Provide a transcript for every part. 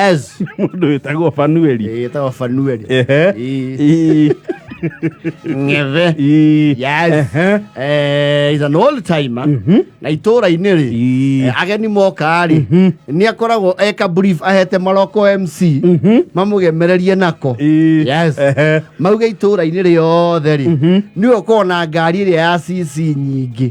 Yes. Mũndũ wĩtagwo Fanueli. Ĩĩ, etagwo Fanueli. Ehe. Ĩĩ. Ng'ethe. Yes. Ehe. Is an old timer. Na itũũra-inĩ rĩ, ageni moka rĩ, nĩ akoragwo eka brief ahete maroko MC mamũgemererie nako. Yes. Ehe. Mauge itũũra-inĩ rĩothe rĩ, nĩwe ũkoragwo na ngari ĩrĩa ya CC nyingĩ.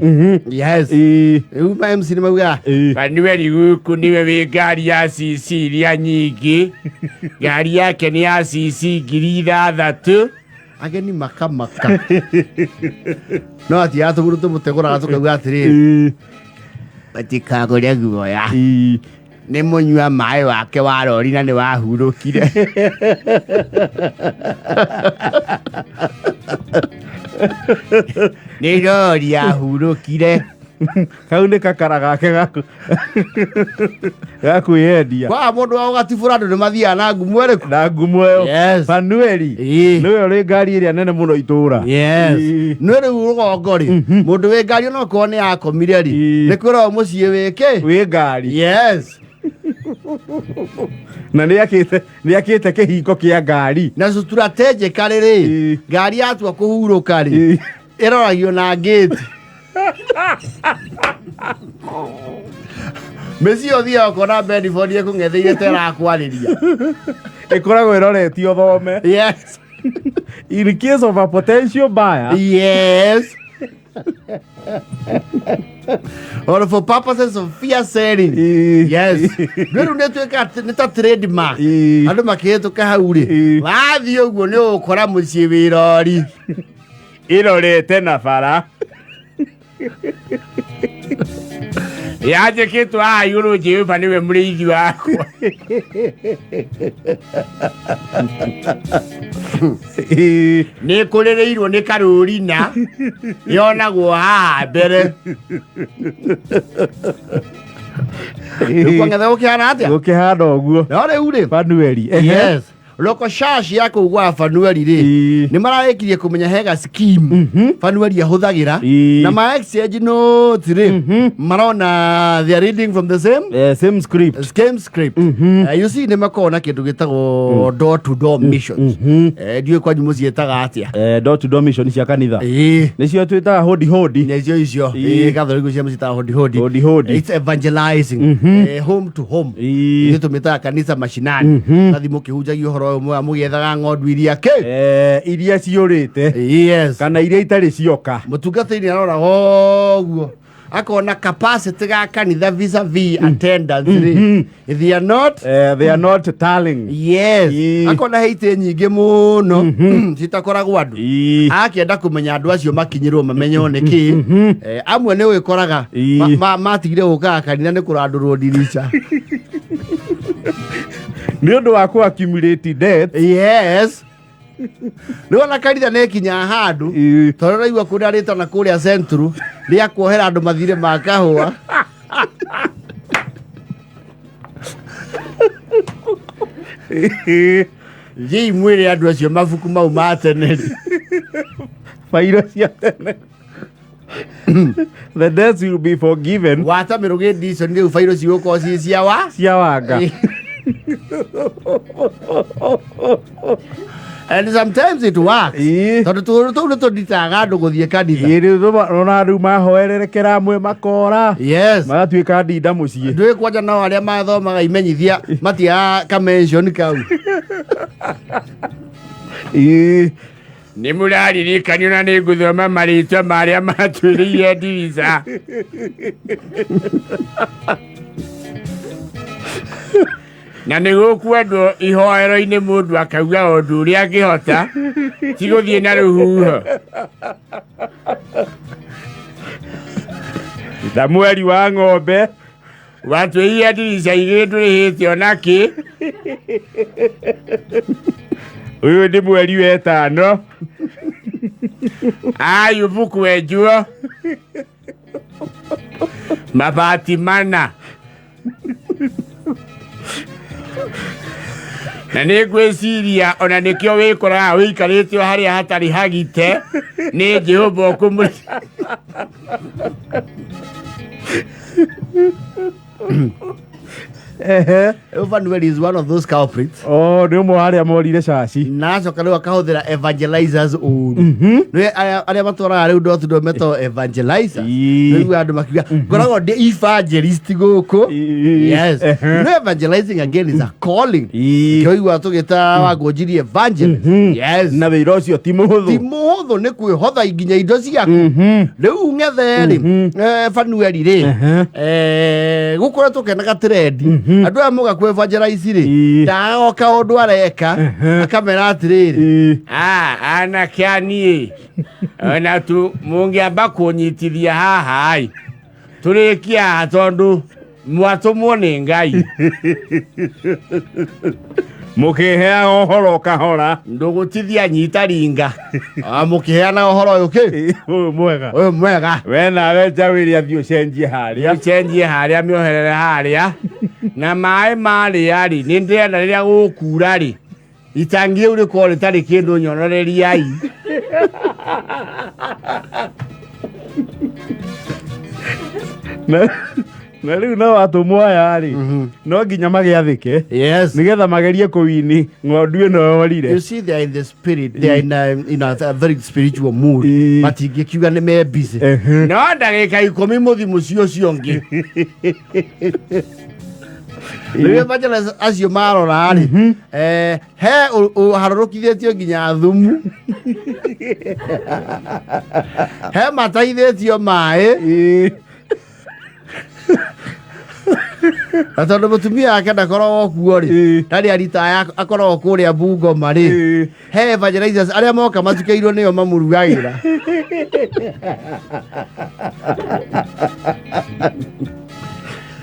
Yes. Rĩu ma MC nĩ maugaga Fanueli gũkũ nĩwe wĩ ngari ya CC iria nyingĩ, ngari yake nĩ ya CC 6000. Ageni makamaka no ati atũgũrũ tũmũtegũraga tũkauga atĩrĩrĩ, matikagũre guoya, nĩ mũnyua maĩ wake wa rori na nĩ wahurũkire. Nĩ rori yahurũkire. Kau nĩ kakara gake ga kwĩyendia. Kwa mũndũ wa gũgatibũra andũ nĩ mathiaga na ngumo ĩrĩkũ? Na ngumo ĩyo. Yes. Fanueli Ĩĩ. nĩwe ũrĩ ngari ĩrĩa nene mũno itũra. Yes. Ĩĩ. Nĩ rĩu rũgongo rĩ, mũndũ wĩ ngari onokorwo nĩ akomire rĩ, Ĩĩ. nĩ kwĩrwo mũciĩ wĩkĩ? Wĩ ngari. Yes. Na nĩ akĩte kĩhingo kĩa ngari. Na strategically rĩ, Ĩĩ. ngari yatua kũhurũka rĩ, Ĩĩ. ĩroragio na ngĩti. Mĩciĩ ũthiaga ũkona bedibodi ĩkũng'etheire ta ĩrakwarĩria. Ĩkoragwo ĩroretio thome. Yes. In case of a potential buyer. Yes. Or for purposes of fear selling. Ĩĩ. Yes. Rĩu nĩ tuĩka nĩ ta trademark. Ĩĩ. Andũ makĩhĩtũka hau rĩ, Ĩĩ. wathiĩ ũguo nĩ ũgũkora mũciĩ wĩ rori. Ĩrorete na bara. Yanjĩkĩtwo haha igũrũ, Jehova nĩwe mũrĩithi wakwa. Nĩ kũrĩrĩirwo nĩ karũrina yonagwo haha mbere. Rĩu kwang'etha gũkĩhana atĩa? Gũkĩhana ũguo. No rĩu rĩ, Fanueli. Ehe. Yes. Local church ya kũu gwa Fanueli rĩ, nĩ mararĩkirie kũmenya hega scheme Fanueli ahũthagĩra na ma exchange notes rĩ, marona they are reading from the same Same script. Same script. You see, nĩ makoragwo na kĩndũ gĩtagwo door to door missions. Ndiũĩ kwanyu mũciĩtaga atĩa. Door to door mission cia kanitha. Ĩĩ. Nĩcio twĩtaga hodi hodi. Nĩcio icio. Ĩĩ. Ĩĩ, Gatholic cio mũciĩtaga hodi hodi. Hodi hodi. It's evangelizing. Home to home. Ĩĩ. Ithuĩ tũmĩtaga kanitha mashinani. Gathi mũkĩhunjagia ũhoro ũyũ mwega mũgĩethaga ng'ondu iria kĩ? Iria ciũrĩte. Yes. Kana iria itarĩ cioka. Mũtungatĩri arora ũguo akona capacity ga kanitha vis-a-vis attendance rĩ, they are not They are not tallying. Yes. Akona he itĩ nyingĩ mũno citakoragwo andũ. Akĩenda kũmenya andũ acio makinyĩrwo mamenywo nĩ kĩ. Amwe nĩ ũgĩkoraga matigire gũkaga kanitha nĩ kũrandũrwo ndirica. Nĩ ũndũ wa kũ accumulate debt. Yes. Rĩu ona kanitha nĩ ĩkinyaga handũ tondũ ũraigua kũrĩa rĩtwa na kũrĩa central rĩa kuohera andũ mathirĩ ma kahũa. Thiĩi mwĩre andũ acio mabuku mau ma tene rĩ. Bairo cia tene. The debts will be forgiven. Wata mĩrũgĩ ndiconi rĩu bairo cigũkorwo ciĩ cia wa? Cia wanga. And sometimes it works. Tondũ tũũndũ tũu nĩ tũnditaga andũ gũthiĩ kanitha. Ĩĩ, rĩu ona rĩu mahoererekera amwe makora. Yes. Magatuĩka ndinda mũciĩ. Ndũĩ kwanja nao arĩa mathomaga imenyithia matiagaga ka-mention kau. Ĩĩ. Nĩ mũraririkanio na nĩ ngũthoma marĩtwa ma arĩa matwĩrĩire ndirica. Na nĩ gũkwendwo ihoero-inĩ mũndũ akauga ũndũ ũrĩa angĩhota, ti gũthiĩ na rũhuho. Samueli wa ng'ombe watwĩire ndirica igĩrĩ ndũrĩhĩte ona kĩ. Ũyũ nĩ mweri wetano. Ayubu kwenjwo mabati mana. Na nĩ ngwĩciria ona nĩkĩo wĩkoraga wĩikarĩte o harĩa hatarĩ hagite nĩ Jehova ũkũmũ. Rĩu Fanuel is one of those culprits. Oh, nĩ ũmwe wa arĩa morire caci. Na acoka rĩu akahũthĩra evangelizers ũru. Nĩ arĩa matwaraga rĩu door to door metagwo evangelizers. Rĩu andũ makiuga ngoragwo ndĩ evangelist gũkũ. Yes. No evangelizing again is a calling. Kĩoigua tũgĩta Wangũnjiri evangelist. Yes. Na wĩra ũcio ti mũhũthũ. Ti mũhũthũ, nĩ kwĩhotha nginya indo ciaku. Rĩu ng'ethe rĩ, Fanueli rĩ, gũkoretwo kena trendi andũ aya moka kwĩ evangelize rĩ, ndagoka ũndũ areka akamera atĩrĩrĩ, Ah, anake a niĩ ona tu mũngĩamba kũnyitithia haha ĩ, tũrĩkie haha tondũ mwatũmwo nĩ Ngai. Mũkĩheaga ũhoro kahora. Ndũgũtithia nyita ringa. Ah, mũkĩheana ũhoro ũyũ kĩ Ũyũ mwega. Ũyũ mwega. We nawe njawĩre athiĩ ũcenjie harĩa. Ũcenjie harĩa, mĩoherere harĩa na maĩ marĩa rĩ, nĩ ndĩrenda rĩrĩa gũkura rĩ, itangi rĩu rĩkorwo rĩtarĩ kĩndũ, nyonoreriai. Na rĩu no atũmwo aya rĩ, no nginya magĩathĩke nĩgetha magerie kũwini ng'ondu ĩno yorire. You see, they are in the spirit, they are in a very spiritual mood. Matingĩkiuga nĩ me busy. No ndagĩka 10 mũthi mũciĩ ũcio ũngĩ. Rĩu evangelist acio marora rĩ, he ũharũrũkithĩtio nginya thumu, he mataithĩtio maĩ, na tondũ mũtumia wake ndakoragwo kuo rĩ, ndarĩ aritaya, akoragwo kũrĩa Bungoma rĩ, he evangelizers arĩa moka matukĩirwo nĩo mamũrugagĩra.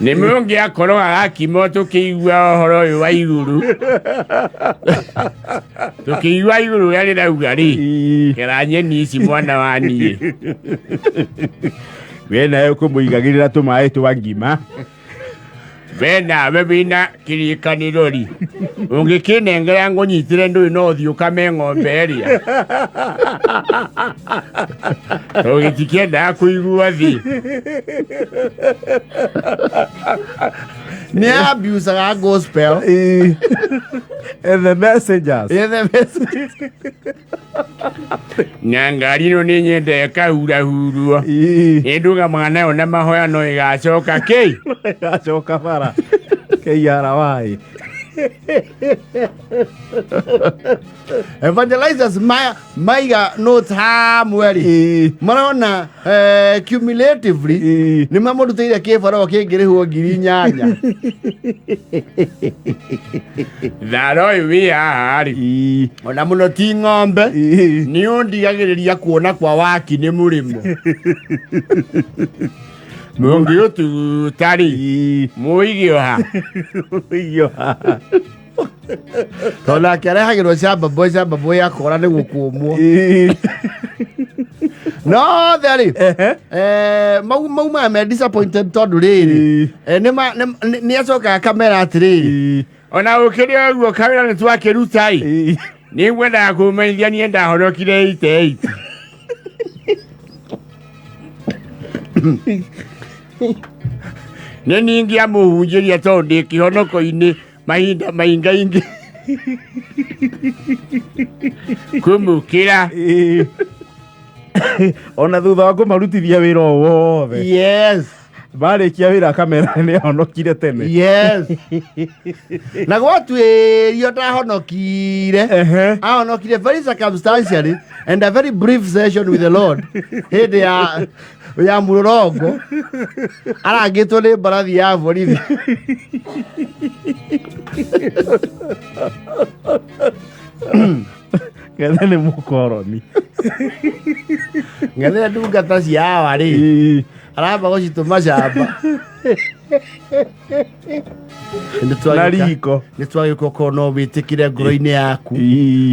Nĩ mũngĩakorwo agakima tũkĩigua ũhoro ũyũ wa igũrũ, tũkĩigua igũrũ ũrĩa rĩrauga rĩ, kera nyeni ici mwana wa niĩ. We nawe ũkũmũigagĩrĩra tũmaĩ twa ngima. We nawe wĩna kĩrĩkanĩro rĩ, ũngĩkĩnengera ngũnyitĩre, ndũĩ no ũthiĩ ũkame ng'ombe ĩrĩa tondũ gĩtikĩendaga kũigua thĩ. Nĩ abusaga gospel. And the messengers. Yeah, the messengers. Na ngari ĩno nĩ nyenda ĩkahurahurwo, nĩ ndũgamaga nayo na mahoya no ĩgacoka kĩ. Ĩgacoka bara KRY. Evangelizers maiga notes hamwe rĩ, marona cumulatively nĩ mamũrutĩire kĩbarũa kĩngĩrĩhwo 8,000. Thara ũyũ wĩ haha rĩ, ona mũno ti ng'ombe, nĩ ũndigagĩrĩria kuona kwa waki nĩ mũrĩmo mũngĩũtuta rĩ, mũige ha. Mũige ha. Tondũ nake arehagĩrwo camba boy, camba boy akora nĩ gũkũmwo no the rĩ, maumaga me disappointed tondũ rĩrĩ, nĩ acokaga kamera atĩrĩrĩ, Ona ũkĩrĩ ũguo kawĩra nĩ twakĩruta ĩ, nĩ ngwendaga kũmenyithia niĩ ndahonokire 88. Nĩ ningĩ amũhunjĩria tondũ ndĩ kĩhonoko-inĩ mahinda maingaingĩ kũmũkĩra. Ona thutha wa kũmarutithia wĩra o wothe, marĩkia wĩra akamera nĩ ahonokire tene. Yes, na gwatuĩrio ndahonokire, ahonokire very circumstantially and a very brief session with the Lord hĩndĩ ya mũrũrongo arangĩtwo nĩ mbarathi ya borithi. Gethe nĩ mũkoroni. Ng'ethe ndungata cia awa rĩ, aramba gũcitũma camba. Na riko. Nĩ twagĩũka ũkorwo no wĩtĩkĩre ngoro-inĩ yaku,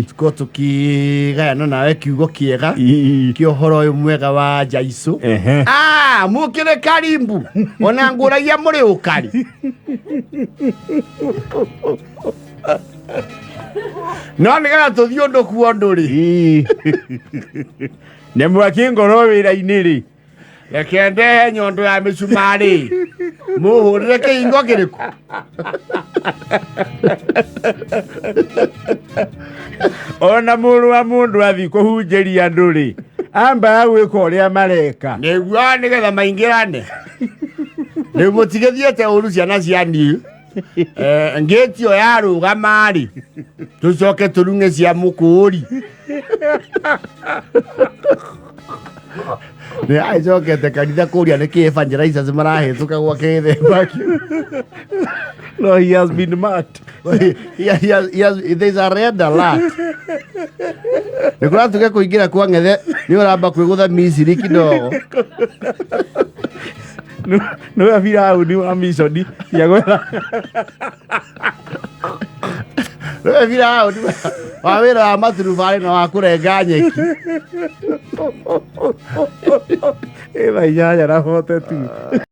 tukorwo tũkĩgayana nawe kiugo kĩega kĩa ũhoro ũyũ mwega wa Jaicũ. Ah, mũkĩrĩ karimbu, ona ngũragia mũrĩ ũkari no nĩgetha tũthiĩ ũndũ kuo ũndũ rĩ. Nĩ mwaki ngoro wĩra-inĩ rĩ. Reke ndehe nyondo ya mĩcumarĩ. Mũhũrĩre kĩhingo kĩrĩkũ? Ona mũrũ wa mũndũ athiĩ kũhunjĩria andũ rĩ, ambaga gwĩka ũrĩa mareka. Nĩguo nĩgetha maingĩrane. Rĩu mũtigĩthiĩte ũru ciana cia niĩ. Eh, ngĩti ĩyo yarũgama rĩ, tũcoke tũrung'e cia mũkũri. Nĩ agĩcokete kanitha kũria nĩkĩ evangelizers marahĩtũka gwake gĩthemba kĩu. No, he has been marked. There's a red alert. Nĩ kũratuĩka kũingĩra kwa ng'ethe nĩ ũramba kwĩgũtha Misiri kidogo. Nĩwe Firauni wa miconi cia gwetha. Nĩwe Firauni wa wĩra wa maturubarĩ na wa kũrenga nyeki. Ĩ thaa 8:42.